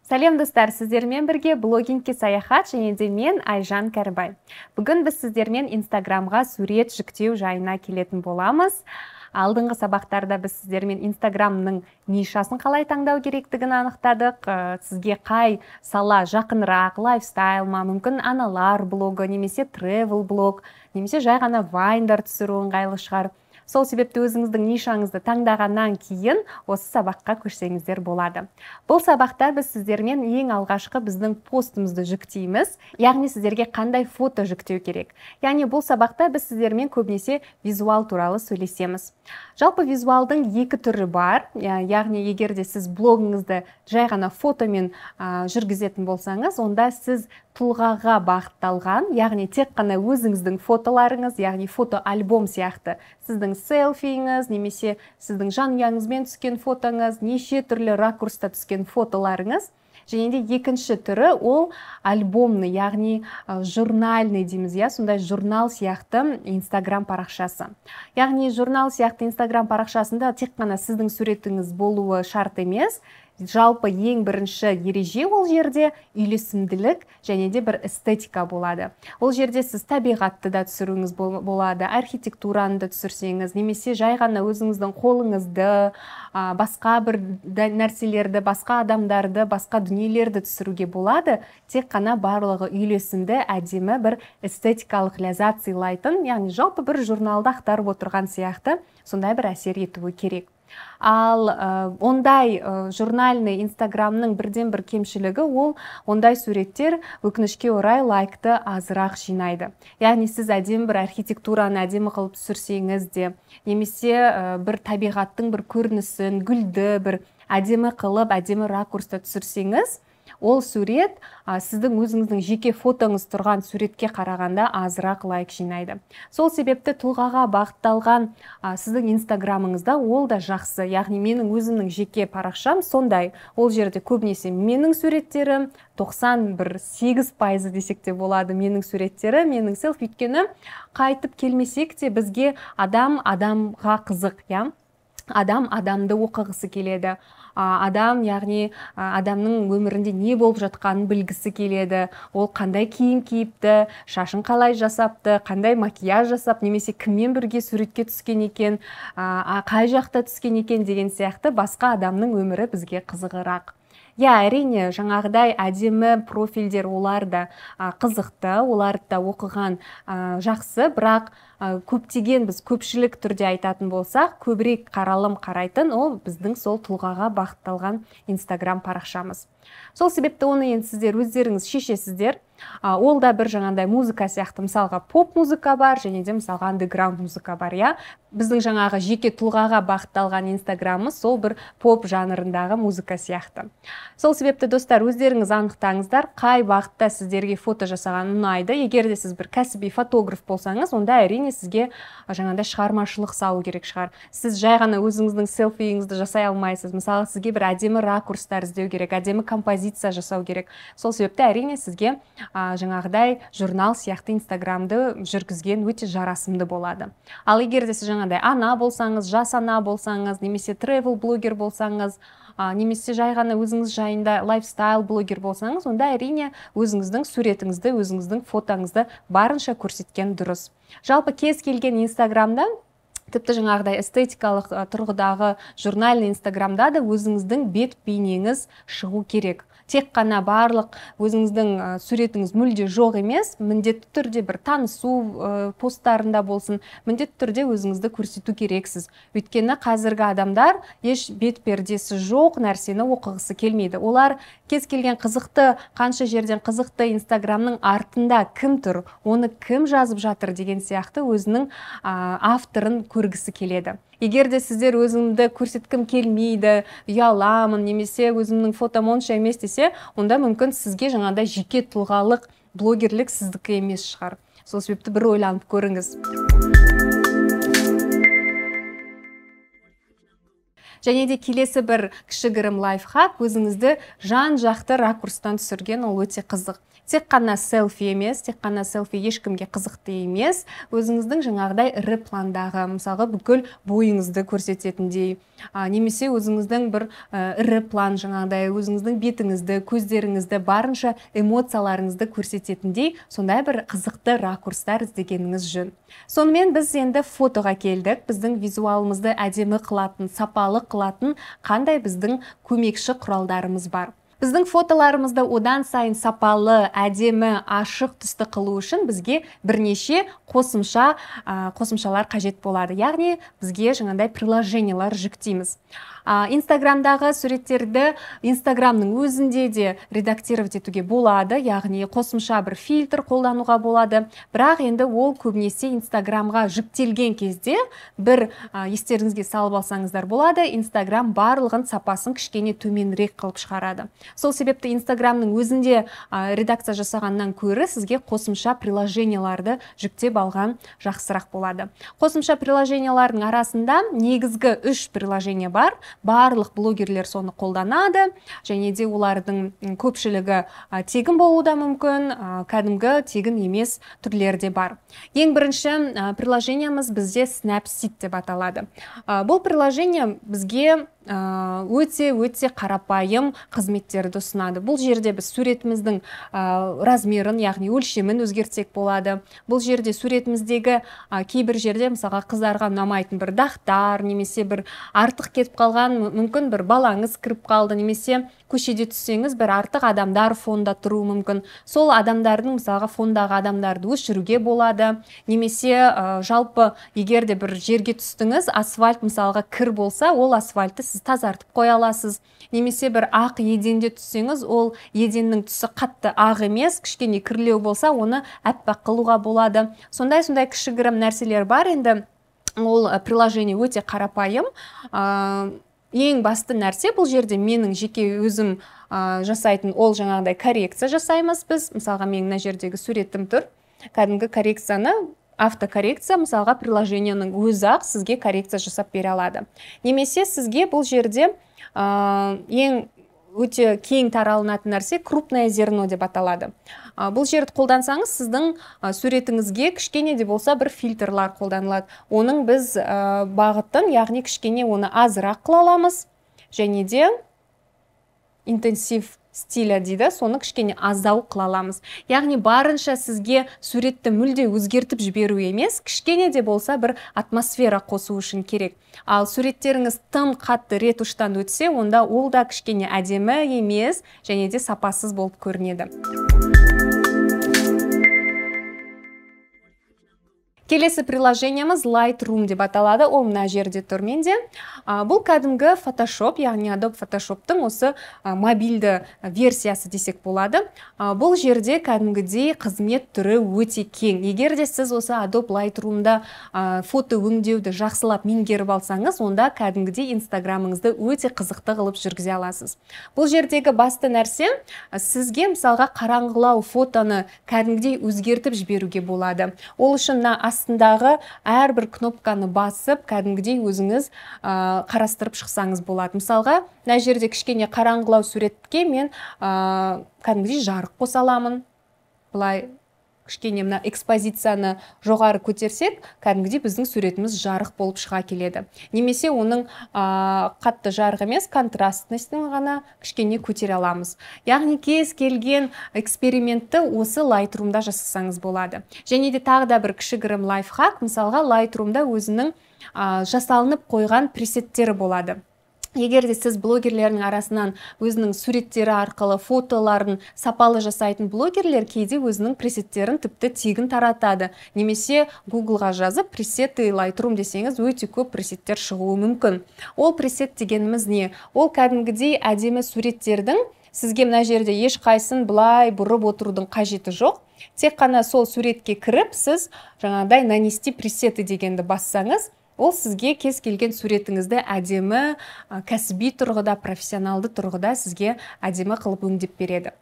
Сәлем достар, сіздермен бірге блогингке саяхат және де мен Айжан Кәрібай. Бүгін біз сіздермен Инстаграмға сурет жүктеу жайына келетін боламыз. Алдыңғы сабақтарда біз сіздермен Инстаграмның нишасын қалай таңдау керектігін анықтадық. Сізге қай сала жақынырақ, лайфстайл ма, мүмкін аналар блогы, немесе тревел блог, немесе жай ғана вайндар түсіру ыңғайлы шығар. Сол себепті өзіңіздің нишаңызды таңдағаннан кейін осы сабаққа көшсеңіздер болады. Бұл сабақта біз сіздермен ең алғашқы біздің постымызды жүктейміз, яғни сіздерге қандай фото жүктеу керек. Яғни бұл сабақта біз сіздермен көбінесе визуал туралы сөйлесеміз. Жалпы визуалдың екі түрі бар, яғни егер де сіз блогыңызды жай ғана фотомен жүргізетін болсаңыз, онда сіз тұлғаға бағытталған, яғни тек қана өзіңіздің фотоларыңыз, яғни фотоальбом сияқты, сіздің селфиіңіз немесе сіздің жанұяңызбен түскен фотоңыз, неше түрлі ракурста түскен фотоларыңыз. Және де екінші түрі ол альбомный, яғни журнальный дейміз, иә, сондай журнал сияқты Инстаграм парақшасы. Яғни журнал сияқты Инстаграм парақшасында тек қана сіздің суретіңіз болуы шарт емес. Жалпы ең бірінші ереже ол жерде үйлесімділік және де бір эстетика болады. Ол жерде сіз табиғатты да түсіруіңіз болады, архитектураны да түсірсеңіз, немесе жай ғана өзіңіздің қолыңызды, басқа бір нәрселерді, басқа адамдарды, басқа дүниелерді түсіруге болады. Тек қана барлығы үйлесімді, әдемі бір эстетикалық ләззат сыйлайтын, яғни жалпы бір журналды ақтарып отырған сияқты сондай бір әсер етуі керек. Ал ондай журнальный Инстаграмның бірден бір кемшілігі ол ондай суреттер өкінішке орай лайкты азырақ жинайды. Яғни сіз әдемі бір архитектураны әдемі қылып түсірсеңіз де, немесе бір табиғаттың бір көрінісін, гүлді бір әдемі қылып, әдемі ракурста түсірсеңіз, ол сурет сіздің өзіңіздің жеке фотоңыз тұрған суретке қарағанда азырақ лайк жинайды. Сол себепті тұлғаға бағытталған сіздің Инстаграмыңызда ол да жақсы. Яғни менің өзімнің жеке парақшам сондай. Ол жерде көбінесе менің суреттерім, 91,8% десек те болады менің суреттерім, менің селфи. Өйткені қайтып келмесек те бізге адам адамға қызық, иә? Адам адамды оқығысы келеді. Адам, яғни адамның өмірінде не болып жатқанын білгісі келеді. Ол қандай киім киіпті, шашын қалай жасапты, қандай макияж жасап, немесе кіммен бірге суретке түскен екен, қай жақта түскен екен деген сияқты басқа адамның өмірі бізге қызығырақ. Иә, әрине, жаңағыдай әдемі профильдер олар да қызықты, оларды да оқыған жақсы, бірақ көптеген біз көпшілік түрде айтатын болсақ, көбірек қаралым қарайтын ол біздің сол тұлғаға бағытталған Инстаграм парақшамыз. Сол себепті оны енді сіздер өздеріңіз шешесіздер. Ол да бір жаңағыдай музыка сияқты, мысалға поп музыка бар, және де мысалға андеграунд музыка бар, иә. Біздің жаңағы жеке тұлғаға бағытталған Инстаграмымыз сол бір поп жанрындағы музыка сияқты. Сол себепті достар, өздеріңіз анықтаңыздар, қай бағытта сіздерге фото жасаған ұнайды. Егер де сіз бір кәсіби фотограф болсаңыз, онда әрине сізге жаңағыдай шығармашылық салу керек шығар. Сіз жай ғана өзіңіздің селфиіңізді жасай алмайсыз. Мысалы, сізге бір әдемі ракурстар іздеу керек, әдемі композиция жасау керек. Сол себепті әрине сізге жаңағыдай журнал сияқты Инстаграмды жүргізген өте жарасымды болады. Ал егер де сіз жаңағыдай ана болсаңыз, жас ана болсаңыз, немесе тревел блогер болсаңыз, немесе жай ғана өзіңіз жайында лайфстайл блогер болсаңыз, онда әрине өзіңіздің суретіңізді, өзіңіздің фотоңызды барынша көрсеткен дұрыс. Жалпы кез келген Инстаграмда, тіпті жаңағыдай эстетикалық тұрғыдағы журнальный Инстаграмда да өзіңіздің бет бейнеңіз шығу керек. Тек қана барлық өзіңіздің суретіңіз мүлде жоқ емес, міндетті түрде бір танысу посттарында болсын, міндетті түрде өзіңізді көрсету керексіз. Өйткені қазіргі адамдар еш бет пердесі жоқ нәрсені оқығысы келмейді. Олар кез келген қызықты, қанша жерден қызықты Инстаграмның артында кім тұр, оны кім жазып жатыр деген сияқты өзінің авторын көргісі келеді. Егер де сіздер өзімді көрсеткім келмейді, ұяламын, немесе өзімнің фотом онша емес десе, онда мүмкін сізге жаңағыдай жеке тұлғалық блогерлік сіздікі емес шығар. Сол себепті бір ойланып көріңіз. Және де келесі бір кішігірім лайфхак, өзіңізді жан-жақты ракурстан түсірген ол өте қызық. Тек қана селфи емес, тек қана селфи ешкімге қызықты емес. Өзіңіздің жаңағыдай ірі пландағы, мысалға, бүкіл бойыңызды көрсететіндей, немесе өзіңіздің бір ірі план, жаңағыдай өзіңіздің бетіңізді, көздеріңізді, барынша эмоцияларыңызды көрсететіндей сондай бір қызықты ракурстар іздегеніңіз жөн. Сонымен біз енді фотоға келдік. Біздің визуалымызды әдемі қылатын, сапалы қылатын қандай біздің көмекші құралдарымыз бар? Біздің фотоларымызды одан сайын сапалы, әдемі, ашық түсті қылу үшін бізге бірнеше қосымшалар қажет болады. Яғни бізге жаңағыдай приложениялар жүктейміз. Инстаграмдағы суреттерді Инстаграмның өзінде де редактировать етуге болады, яғни қосымша бір фильтр қолдануға болады. Бірақ енді ол көбінесе Инстаграмға жүктелген кезде бір естеріңізге салып алсаңыздар болады, Инстаграм барлығын сапасын кішкене төменірек қылып шығарады. Сол себепті Инстаграмның өзінде редакция жасағаннан көрі сізге қосымша приложенияларды жүктеп алған жақсырақ болады. Қосымша приложениялардың арасында негізгі 3 приложение бар. Барлық блогерлер соны қолданады, және де олардың көпшілігі тегін болуы да мүмкін, кәдімгі тегін емес түрлері де бар. Ең бірінші приложениямыз бізде Snapseed деп аталады. Бұл приложение бізге өте-өте қарапайым қызметтерді ұсынады. Бұл жерде біз суретіміздің размерін, яғни өлшемін өзгертсек болады. Бұл жерде суретіміздегі кейбір жерде, мысалға, қыздарға ұнамайтын бір дақтар, немесе бір артық кетіп қалған, мүмкін бір балаңыз кіріп қалды, немесе көшеде түссеңіз бір артық адамдар фонда тұруы мүмкін. Сол адамдардың, мысалға, фондағы адамдарды өшіруге болады. Немесе жалпы егер де бір жерге түстіңіз, асфальт, мысалға, кір болса, ол асфальтты сіз тазартып қоя аласыз. Немесе бір ақ еденде түссеңіз, ол еденнің түсі қатты ақ емес, кішкене кірлеу болса, оны аппақ қылуға болады. Сондай-сондай кішігірім нәрселер бар. Енді ол приложение өте қарапайым. Ең басты нәрсе бұл жерде менің жеке өзім жасайтын ол жаңағыдай коррекция жасаймыз біз. Мысалға, менің мына жердегі суретім тұр. Кәдімгі коррекцияны, автокоррекция, мысалға, приложениенің өзі ақ сізге коррекция жасап бере алады. Немесе сізге бұл жерде ең өте кең таралынатын нәрсе крупное зерно деп аталады. Бұл жерді қолдансаңыз, сіздің суретіңізге кішкене де болса бір фильтрлар қолданылады. Оның біз бағытын, яғни кішкене оны азырақ қыла аламыз, және де интенсив стиля дейді, соны кішкене аздау қыла аламыз. Яғни барынша сізге суретті мүлде өзгертіп жіберу емес, кішкене де болса бір атмосфера қосу үшін керек. Ал суреттеріңіз тым қатты ретуштан өтсе, онда ол да кішкене әдемі емес, және де сапасыз болып көрінеді. Келесі приложениеміз Lightroom деп аталады. Ол мына жерде тұр менде. Бұл кәдімгі Photoshop, яғни Adobe Photoshop'тың осы мобильді версиясы десек болады. Бұл жерде кәдімгідей қызмет түрі өте кең. Егер де сіз осы Adobe Lightroom'да фото өңдеуді жақсылап меңгеріп алсаңыз, онда кәдімгідей Инстаграмыңызды өте қызықты қылып жүргізе аласыз. Бұл жердегі басты нәрсе, сізге мысалға қараңғылау фотоны кәдімгідей өзгертіп жіберуге болады. Ол үшін мына астындағы әрбір кнопканы басып, кәдімгідей өзіңіз қарастырып шықсаңыз болады. Мысалға, мына жерде кішкене қараңғылау суретке мен кәдімгідей жарық қоса аламын. Былай кішкене мына экспозицияны жоғары көтерсек, кәдімгідей біздің суретіміз жарық болып шыға келеді. Немесе оның қатты жарық емес, контрастностін ғана кішкене көтере аламыз. Яғни кез келген экспериментті осы Lightroom'да жасасаңыз болады. Және де тағы да бір кішігірім лайфхак, мысалға Lightroom'да өзінің жасалынып қойған пресеттері болады. Егер де сіз блогерлердің арасынан өзінің суреттері арқылы фотоларын сапалы жасайтын блогерлер кейде өзінің пресеттерін тіпті тегін таратады. Немесе Googleға жазып пресеты Lightroom десеңіз, өте көп пресеттер шығуы мүмкін. Ол пресет дегеніміз не? Ол кәдімгідей әдемі суреттердің сізге мына жерде ешқайсын былай бұрып отырудың қажеті жоқ. Тек қана сол суретке кіріп, сіз жаңағыдай нанести пресеты дегенді бассаңыз, ол сізге кез келген суретіңізді әдемі, кәсіби тұрғыда, профессионалды тұрғыда сізге әдемі қылып өңдеп береді.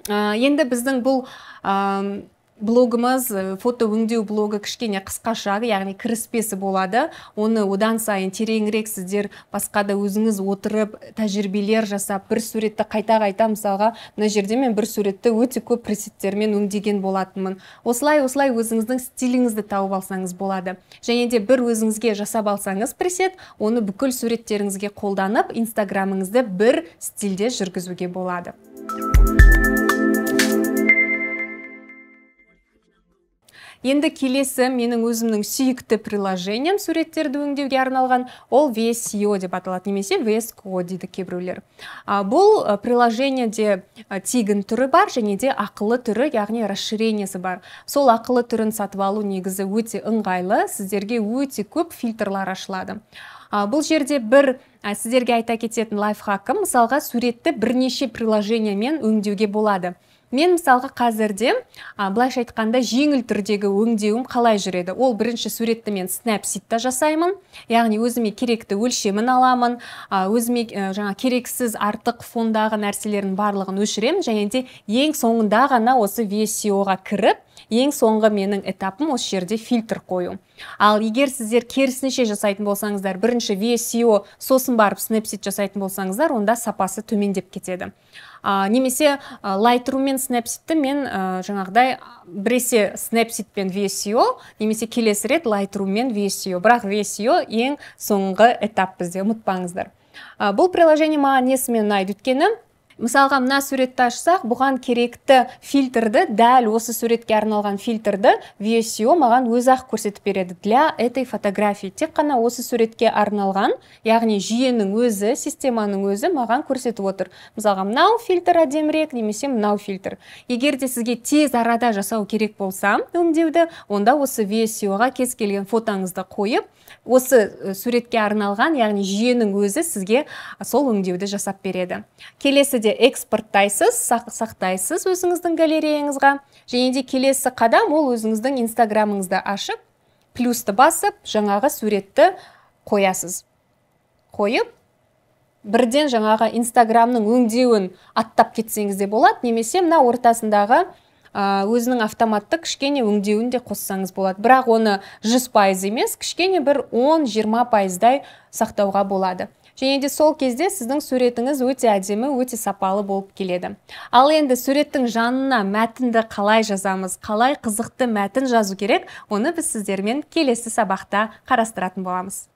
Енді біздің бұл Блогымыз, фото өңдеу блогы кішкене қысқаша, яғни кіріспесі болады. Оны одан сайын тереңірек сіздер басқа да өзіңіз отырып тәжірибелер жасап, бір суретті қайта-қайта, мысалға, мына жерде мен бір суретті өте көп пресеттермен өңдеген болатынмын. Осылай өзіңіздің стиліңізді тауып алсаңыз болады. Және де бір өзіңізге жасап алсаңыз пресет, оны бүкіл суреттеріңізге қолданып, Инстаграмыңызды бір стилде жүргізуге болады. Енді келесі менің өзімнің сүйікті приложением суреттерді өңдеуге арналған, ол VSCO деп аталады, немесе VS Code дейді кейбіреулер. Бұл приложениеде тегін түрі бар және де ақылы түрі, яғни расширениесі бар. Сол ақылы түрін сатып алу негізі өте ыңғайлы, сіздерге өте көп фильтрлар ашылады. Бұл жерде бір сіздерге айта кететін лайфхакым, мысалға суретті бірнеше приложениемен өңдеуге болады. Мен мысалға қазірде, былайша айтқанда, жеңіл түрдегі өңдеуім қалай жүреді? Ол бірінші суретті мен Snapseed-та жасаймын, яғни өзіме керекті өлшемін аламын, өзіме жаңа керексіз артық фондағы нәрселердің барлығын өшіремін, және де ең соңында ғана осы VSCO-ға кіріп, ең соңғы менің этапым осы жерде фильтр қою. Ал егер сіздер керісінше жасайтын болсаңыздар, бірінші VSCO, сосын барып Snapseed жасайтын болсаңыздар, онда сапасы төмендеп кетеді. Немесе Lightroom мен Snapseed-ті мен жаңағыдай біресе Snapseed пен VSCO, немесе келесі рет Lightroom мен VSCO. Бірақ VSCO ең соңғы этап бізде, ұмытпаңыздар. Бұл приложение маған несімен ұнайды? Өйткені мысалға мына суретті ашсақ, бұған керекті фильтрді, дәл осы суретке арналған фильтрді VSCO маған өзі-ақ көрсетіп береді. Для этой фотографии. Тек қана осы суретке арналған, яғни жүйенің өзі, системаның өзі маған көрсетіп отыр. Мысалға мынау фильтр әдемірек, немесе мынау фильтр. Егер де сізге тез арада жасау керек болса өңдеуді, онда осы VSCO-ға кез келген фотоңызды қойып, осы суретке арналған, яғни жүйенің өзі сізге сол өңдеуді жасап береді. Келесі де экспорттайсыз, сақтайсыз өзіңіздің галереяңызға. Және де келесі қадам ол өзіңіздің Инстаграмыңызды ашып, плюсты басып, жаңағы суретті қоясыз. Қойып, бірден жаңағы Инстаграмның өңдеуін аттап кетсеңіз де болады, немесе мына ортасындағы өзінің автоматты кішкене өңдеуін де қоссаңыз болады. Бірақ оны 100% емес, кішкене бір 10-20% сақтауға болады. Және де сол кезде сіздің суретіңіз өте әдемі, өте сапалы болып келеді. Ал енді суреттің жанына мәтінді қалай жазамыз, қалай қызықты мәтін жазу керек, оны біз сіздермен келесі сабақта қарастыратын боламыз.